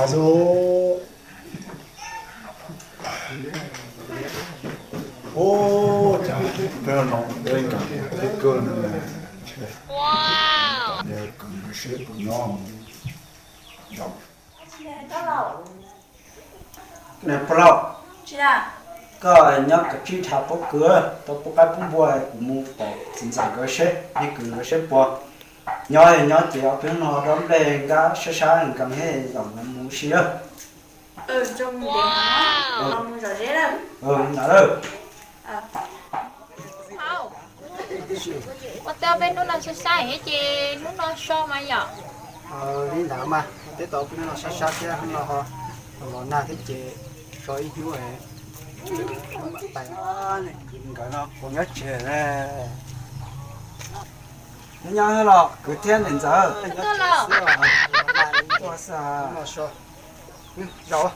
Ua cas peb no peb nkees thiab kawg no, nws kws seb puas nyob. Niam pog laus, koj nyob kav tsij nrhav pob kws rau pub qaib pub npua, kuv mus tom txiv ntxawm nkawd seb, nej kwv nkawd seb puas nyob. Nyob ces ob peb hnub no dob nplej nkab sab sab nkees thiab, zaum no mus ua si lawm. Ntawd lawm. Ua tau peb hnub no sab sab thiab ces hnub no so mas yom. Li ntawd mas, teb tau peb hnub no sab sab thiab, hnub no ho los nag thiab ces so ib hnub. Nkawd no puas nyob tsev? Nyob los kwv thiab niam ntxawm. Tuaj xwb. Zaum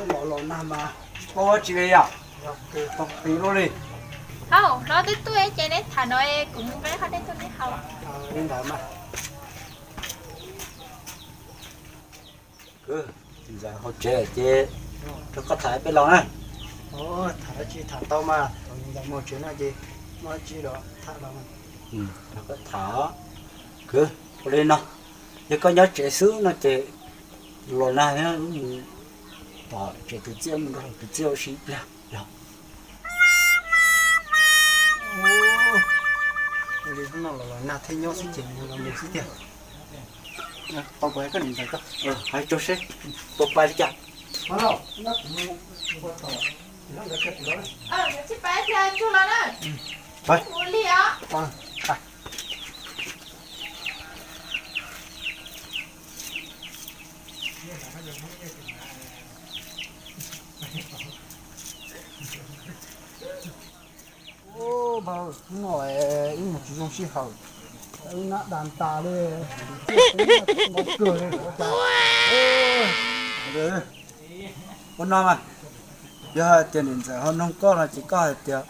los los nag mas tsis paub ua tsi li yom. Tau qis lub li. Hauj, hlob twb tuaj ces neb tham no kuv mus nqa qhov dej tuaj neb haus. Li ntawd mas. Kwv, ntxawm hauv tsev ces rau koj tham ib pliag los na. Tham dab tsi tham tau mas, thaum ntxawm mus tsev no ces muaj dab tsi los tham los. Rau koj tham. Kwv, ua li no, yog koj nyob tsev xwb no ces los nag thiab, wb mus tom tsev tus txiaj, mus nrog tus txiaj ua si ib pliag yog. Ua li hnub no los los nag thiab nyob xwb ces mus los mus xwb tiag. Tau koj niam ntxawm, hais tso seb puas pais li cas. Tsis pais tiag, tsuag los na. Mus li os. Hnub no wb mus tsis zoo sij hawm, wb nab da tas li, npau kawg li. Ua no mas, yog hais tias niam ntxawm ho noog koj no ces koj hais tias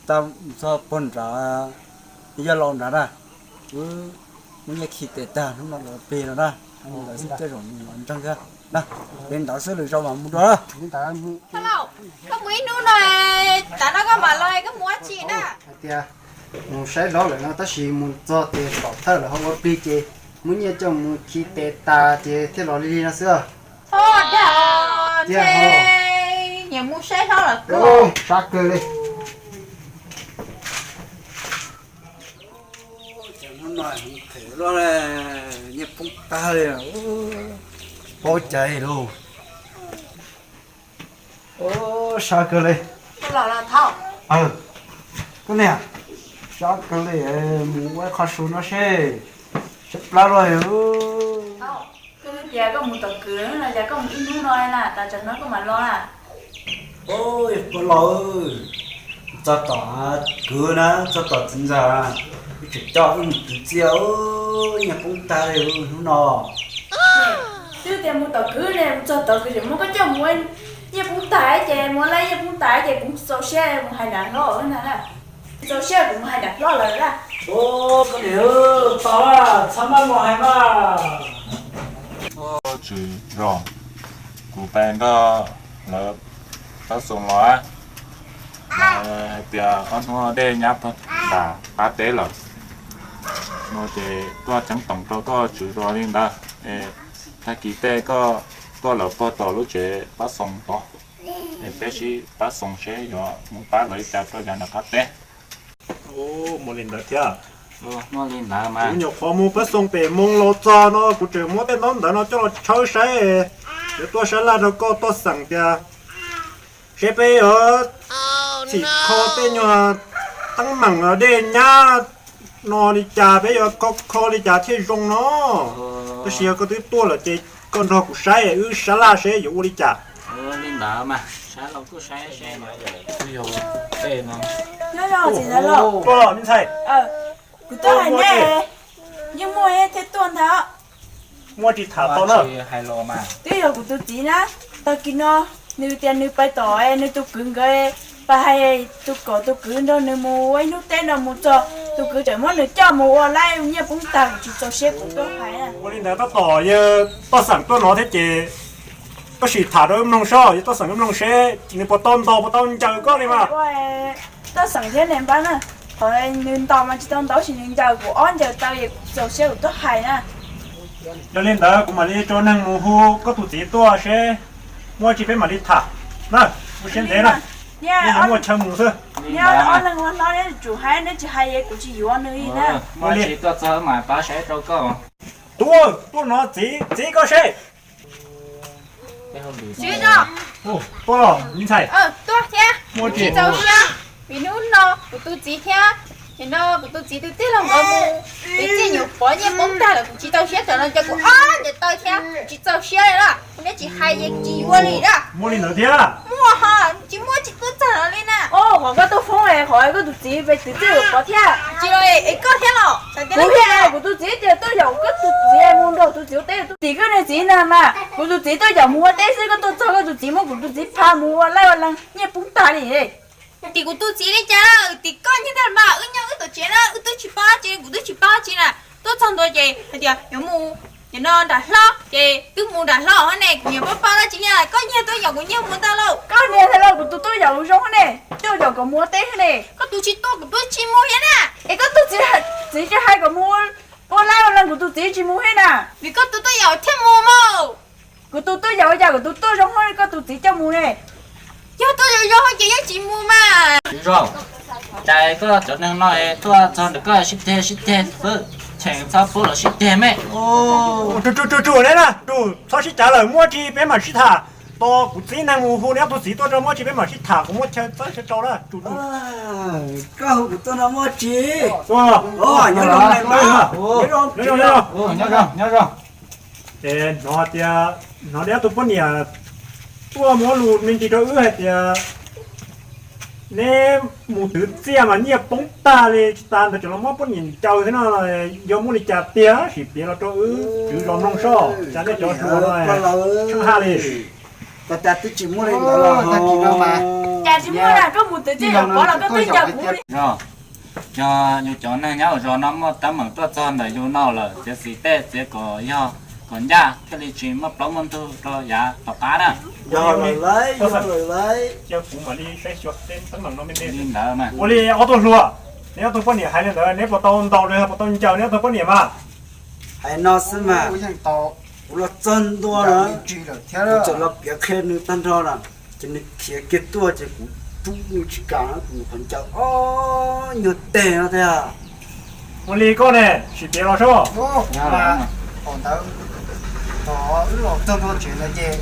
tau txog puag nrad, yog laus nrad na, wb muab nyiaj khi tes tag hnub no los plig no na, ntawd xwb tej zaum nws los ntseeg thiab na. Li ntawd xwb lwm zaus mam mus dua. Koj mus ib hnub no, tav no koj mam los koj mus ua tsi na? Hais tias mus saib hlob lawm no tab sis mus txog tes tom thawj lawm ho ua plig ces muab nyiaj coj mus khi tes tas ces thiaj los li no xwb. Tiag, nyias mus saib hlob lawm koj. Sab kawg li. Hnub no them loj, nyiaj poob tag li, paub cai lauj. Sab kawg li. Koj niam, sab kawg li, mus ua qho su no seb, sab plab loj. Koj twb tias koj mus tom kwv no, cas koj mus ib hnub no na, tas tsam no koj mam los na? Ua los, txog tom kwv na, txog tom txiv ntxawm, wb tseem coj wb mus kwv txiaj, nyiaj poob tag li hnub no. Twb tias mus tom kwv ne, mus txog tom kwv tseem muab koj coj mus, nyiaj poob tag ces mus lawm, nyiaj poob tag ces kuv txaus siab mus hais nram hlob ntag na. Txaus siab kuv mus hais nram hlob lawm na. Koj niam, tau, txhob maj mus hais mas. Tswv zos, kuv pais nrog lawv pab xoo los, lawv hais tias ob hnub dej nyab nram qab teb lawm no ces tuaj ceeb toom rau koj tswv zos li ntawd. Es tag kis tej koj tuaj lawm puag tom lub tsev pab xoo tod, es peb sib pab xoo seb yuav mus pab lawv li cas rau yav nram qab teb. Muaj li ntawd thiab. Kuv nyuam qhuav mus pab xoo pem Moo los txog no kuv tseem muab tej ntaub ntawv no coj los tshawb saib, yuav tuaj sab laj rau koj toj xeem tias seb peb yuav txhim kho tej nyuag teeb meem dej nyab no li cas, peb yuav kho kho li cas thiaj zoo no. Tab sis yog koj twb tuaj lawm ces koj nrog kuv saib wb sab laj seb yuav ua li cas. Li ntawd mas, saib los kuj saib seb. Nyob zoo txiv ntxawm los. Me ntxhais, kuv tuaj hais nej, yeej muaj thiaj tuaj ntag. Muaj tsis tham tau na. Twb yog kuv tus txiv na, tag kis no nws tias nws pais tom nws tus kwv nkawd, pais hais tus kom tus kwv nrog nws mus ua ib hnub teb no mus txog Tus kwv tseem muab nws coj mus ua laib, nyiaj poob tag, kuv tsis txaus siab kuv tuaj hais. Ua li ntawd tab tom yog Toj Xeem tuaj no thiab ces koj sim tham rau wb mloog seb, yog Toj Xeem wb mloog seb nws puas tau ntaus puas tau ncaws koj li mas. Toj Xeem thiab niam npab na, qhov nws ntaus mas tsis tau ntaus, tab sis nws ncaws kuv ob ncaws taw es kuv txaus siab kuv tuaj hais na. Yog li ntawd kuv mam li tso neeg mus hu koj tus txiv tuaj seb muaj tsi peb mam li tham na. Ua siab ntev na, yeej yog muaj chaw mus xwb. Neb ob leeg ua no neb tsum hais, neb tsis hais es kuv tsis yuav nws li na. Muaj tsi tuaj txog mas pab saib rau koj. Tub, tuaj no txiv, txiv koj seb. Txiv, tuaj los me ntxhais. Tuaj thiab, kuv tsis txaus siab vim hnub no kuv tus txiv thiab, nim no kuv tus txiv tus tij laug nkawd mus, tus txiv nyuam pov nyiaj poob tag lawm, kuv tsis txaus siab, tsam no ces kuv ob ncaws taw thiab, kuv tsis txaus siab li na. Neb tsis hais ces kuv tsis yuav li na. Muaj li ntawd thiab? Muaj ho, tsis muaj tsis tuaj txog no li na. Qhov koj tuaj foob es qhov koj tus txiv pem tus tij laug pov thiab. Tsis los es koj thiab los? Kuv thiab, kuv tus txiv tias tuaj yaum koj tus txiv mus nrog tus txiv ua teb, tus txiv koj niag txiv na mas kuv tus txiv tuaj yaum mus ua teb xwb, koj tuaj txog koj tus txiv muab kuv tus txiv pha mus ua laib ua lees nyiaj poob tag li. Tim kuv tus txiv li cas, tim koj nyiag tag mas wb nyob wb tom tsev na, wb twb tsis pab tsi, kuv twb tsis pab tsi na. Tuaj txog ntua ces hais tias yuav mus, nim no nram hlob ces twb mus nram hlob ne, kuv yuav pab pab dab tsi na, koj nyiag tuaj yaum kuv nyiag mus ntag lauj. Koj niag thiab lauj, kuv tus tuaj yaum zoo ne, tuaj yaum kom mus ua teb ne. Koj tus tsis tuaj kuv twb tsis mus thiab na. Es koj tus txiv, txiv tsis hais kom mus ua laib ua lees kuv tus txiv tsis mus thiab na. Vim koj tus tuaj yaum thiaj mus mas. Kuv tus tuaj yaum cas kuv tus tuaj zoo, koj tus txiv coj mus ne. Yog tuaj zoo zoo ces yeej tsis mus mas. Zoo, cas koj cov neeg no tuaj txog ntawm koj sib teg sib teg xwb, tseem txhob pub los sib teg me. Tsum tsum tsum ne na, tsum txhob sib cav lawm, muaj tsi peb mam sib tham. Tos kuv txib neeg mus hu neb ob tug txiv tuaj rau, muaj tsi peb mam sib tham, kuv muaj chaw txawb chaw rau na. Tsum tsum. Koj hu kuv tuaj no muaj tsi? Nyob zoo, nyob zoo. Ces hnov tias, hnov neb ob tug poj niam tuaj muab lus me ntsis rau wb hais tias neb mus twv txiaj mas nyiaj poob tag li, tsis tas ntawd tseem los muab poj niam ncaws thiab no, yog muaj li cas tiag sim piav los rau wb tswv zos mloog soj, cas nej cov hluas no tsheej haj li. Cas twb tsis muaj li ntawd los tag kis no mas. Cas tsis muaj na, koj mus twv txiaj yuav pov los koj twb ncaws kuv li. Yog yus cov neeg nyob hauv zos no muaj teeb meem tuaj txog ntawm yus no lawm, txiav txim tej txiav kom yog kom ncaj thiaj li tsis muaj plaub muaj ntug rau yav tom qab na. Yog lawm lauj, yog lawm lauj. Ua li ob tug hluas, neb ob tug poj niam hais li ntawd neb puas tau ntaus los yog puas tau ncaws neb ob tug poj niam mas? Hais no xwb mas. Kuv los txog ntua na, kuv txawm los piav qhia nws tag nrho na, ces nws khiav kiag tuaj ces kuv rub nws tsis kam, kuv mus qhov ncaws ob nyuag teg no thiab. Ua li koj ne, sim piav los soj. Thaum ntawd, thaum wb los txog ntua tsev ntawd ces,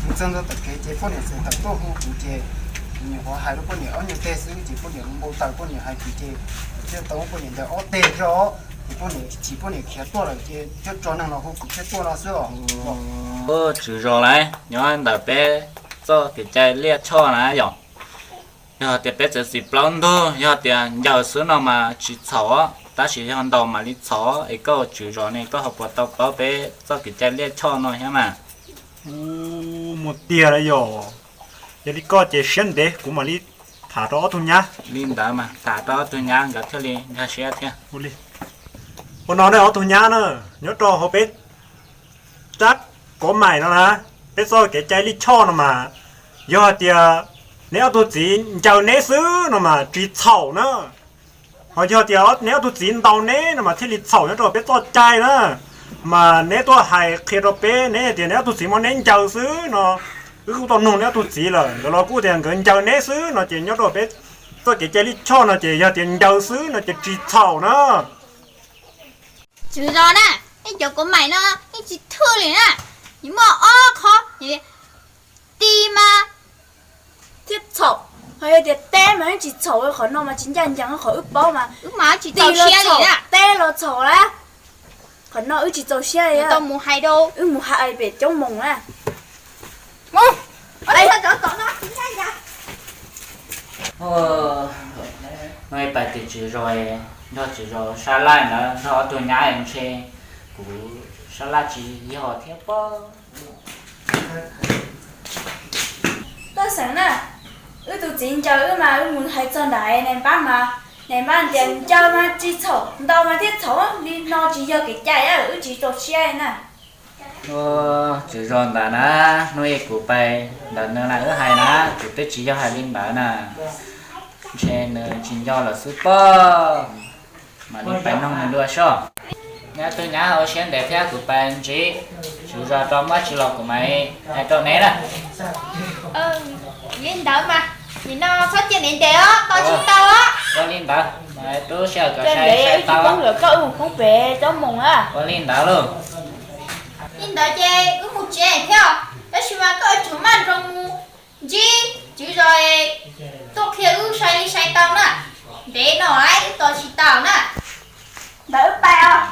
kuv txog ntua tom tsev ces poj niam txawm tawm tuaj hu kuv ces, kuv nyuam qhuav hais rau poj niam ob nyuag teg xwb ces poj niam npau taws, poj niam hais kuv ces, thiaj tau poj niam ncaws ob teg zog, ces poj niam chim poj niam khiav tuaj lawm ces thiaj tso neeg los hu kuv thiaj tuaj no xwb os. Tswv zos lauj, nyob ntawm peb txoj kev cai liaj choj na yom. Yog tias peb txiav txim plaub ntug, yog tias ncaws xwb no mas tsis txhaum, tab sis yog ntaus mam li txhaum. Es koj tswv zos ne, koj ho puas tau paub peb txoj kev cai liaj choj no thiab mas? Mus tiag lawm yom. Yog li koj ces siab ntev, kuv mam li tham rau ob tug nyab. Li ntawd mas tham rau ob tug nyab nkawd thiaj li nkag siab thiab. Ua no ne ob tug nyab na, nyob rau hauv peb rab kov maim no na, peb txoj kev cai lij choj no mas, yog hais tias neb ob tug txiv ncaws neb xwb no mas tsis txhaum na. Ho yog tias neb ob tug txiv ntaus neb no mas thiaj li txhaum nyob rau peb txoj cai na. Mas neb tuaj hais qhia rau peb, neb tias neb ob tug txiv muab neb ncaws xwb no, wb kuj tau nug neb ob tug txiv lawm, nkawd los kuj tias nkawd ncaws neb xwb no ces nyob rau peb txoj kev cai lij choj no ces yog tias ncaws xwb no ces tsis txhaum na. Tswv zos na, nej cov kov maim no yeej tsis thwj li na. Nws muaj ob qho, ti mas thiaj txhaum, ho yog tias teb mas yeej tsis txhaum, qhov no mas tsis ncaj ncees, qhov wb paub mas wb mas tsis txaus siab li na, teb los txhaum na. Qhov no wb tsis txaus siab li, tau mus hais rau, wb mus hais pem coob moos na. No pais tim tswv zos, nrog tswv zos sab laj ntawd nrog ob tug nyab ntshe kuv sab laj tsis yog thiab pob. Toj Xeem na, wb tus txiv ncaws wb mas wb mus hais txog nram nais npab mas Nws mas tias ncaws mas tsis txhaum, ntaus mas thiaj txhaum, li no tsis yog kev cai, wb tsis txaus siab na. Tswv zos ntawd na, hnub ib kuv pais ntawm nws na wb hais na, kuv twb tsis yog hais li ntawd na. Ntshe nws tsis nco lawm xwb pob. Mam li pais noog nws dua soj. Nyob tus nyab ua siab ntev thiab kuv pais ntsib tswv zos rau muab tsis los kuv mam hais rau neb na. Li ntawd mas, nim no txhob cia ntev ntev os, tos tsis tau os. Ua li ntawd, rub sij hawm kom sai sai tau. Koj ua poob pem tsob moos na. Ua li ntawd lauj. Li ntawd ces wb mus tsev thiab, tab sis mas koj yuav tsum maj nroos mus ntsib tswv zos tuaj qhia wb sai li sai tau na. Ntev no lawm wb tos tsis tau na. Ntawd wb pais os.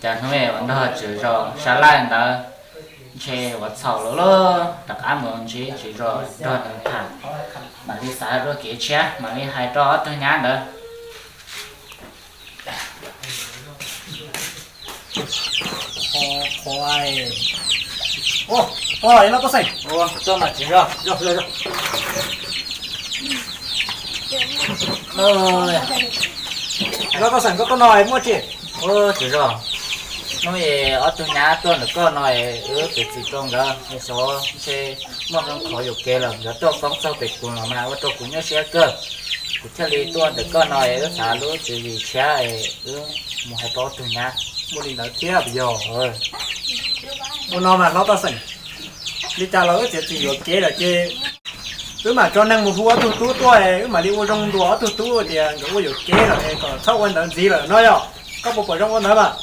Cas hnub uas nrog tswv zos sab laj ntawd ntshe ua txhaum lawm lauj, rov qab mus ntsib tswv zos nrog nws tham, mam li xav dua kev tshiab mam li hais rau ob tug nyab ntawd. Ua, ua, ib lo toj xeem. Ua, tuaj mas tswv zos. Ib lo toj xeem, koj tuaj no muaj tsi? Ua, tswv zos, hnub es ob tug nyab tuaj ntawm koj no es wb piav txim rau nkawd es xyov ntshe muaj qee qhov yuam kev lawm nkawd tuaj poob txog pem kuv los mas ua rau kuv nyuaj siab kawg. Kuv thiaj li tuaj ntawm koj no es wb xav lub tswv yim tshiab es wb mus hais rau ob tug nyab. Muaj li ntawd thiab puas yog? Ua no mas hlob toj xeem, li cas los wb txiav txim yuam kev lawm ces wb mam tso neeg mus hu ob tug tub tuaj, wb mam li ua zoo ntuas ob tug tub tias nkawd ua yuam kev lawm es kom txhob ua ntawd ntxiv lawm no yog. Koj puas pom zoo ua ntawd mas?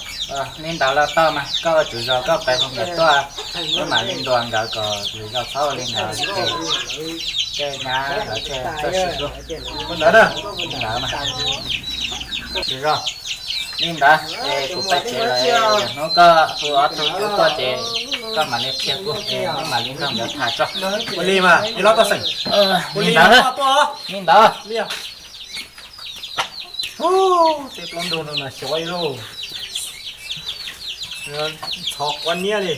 Li ntawd los tau mas, koj ua tswv zos koj pais hu nkawd tuaj, wb mam li ntuas nkawd kom lwm zaus txhob ua li ntawd. Tej nyab lawv thiaj txawj sib hlub. Ua ntawd na. Li ntawd mas. Tswv zos, li ntawd es kuv pais tsev lawm, hnub koj hu ob tug tub tuaj ces koj mam li qhia kuv es wb mam li nrog nkawd tham tso. Ua li mas ib lo toj xeem. Li ntawd, li ntawd. Tej plaub ntug no mas xyov ib lo, ntxhov quav niab li.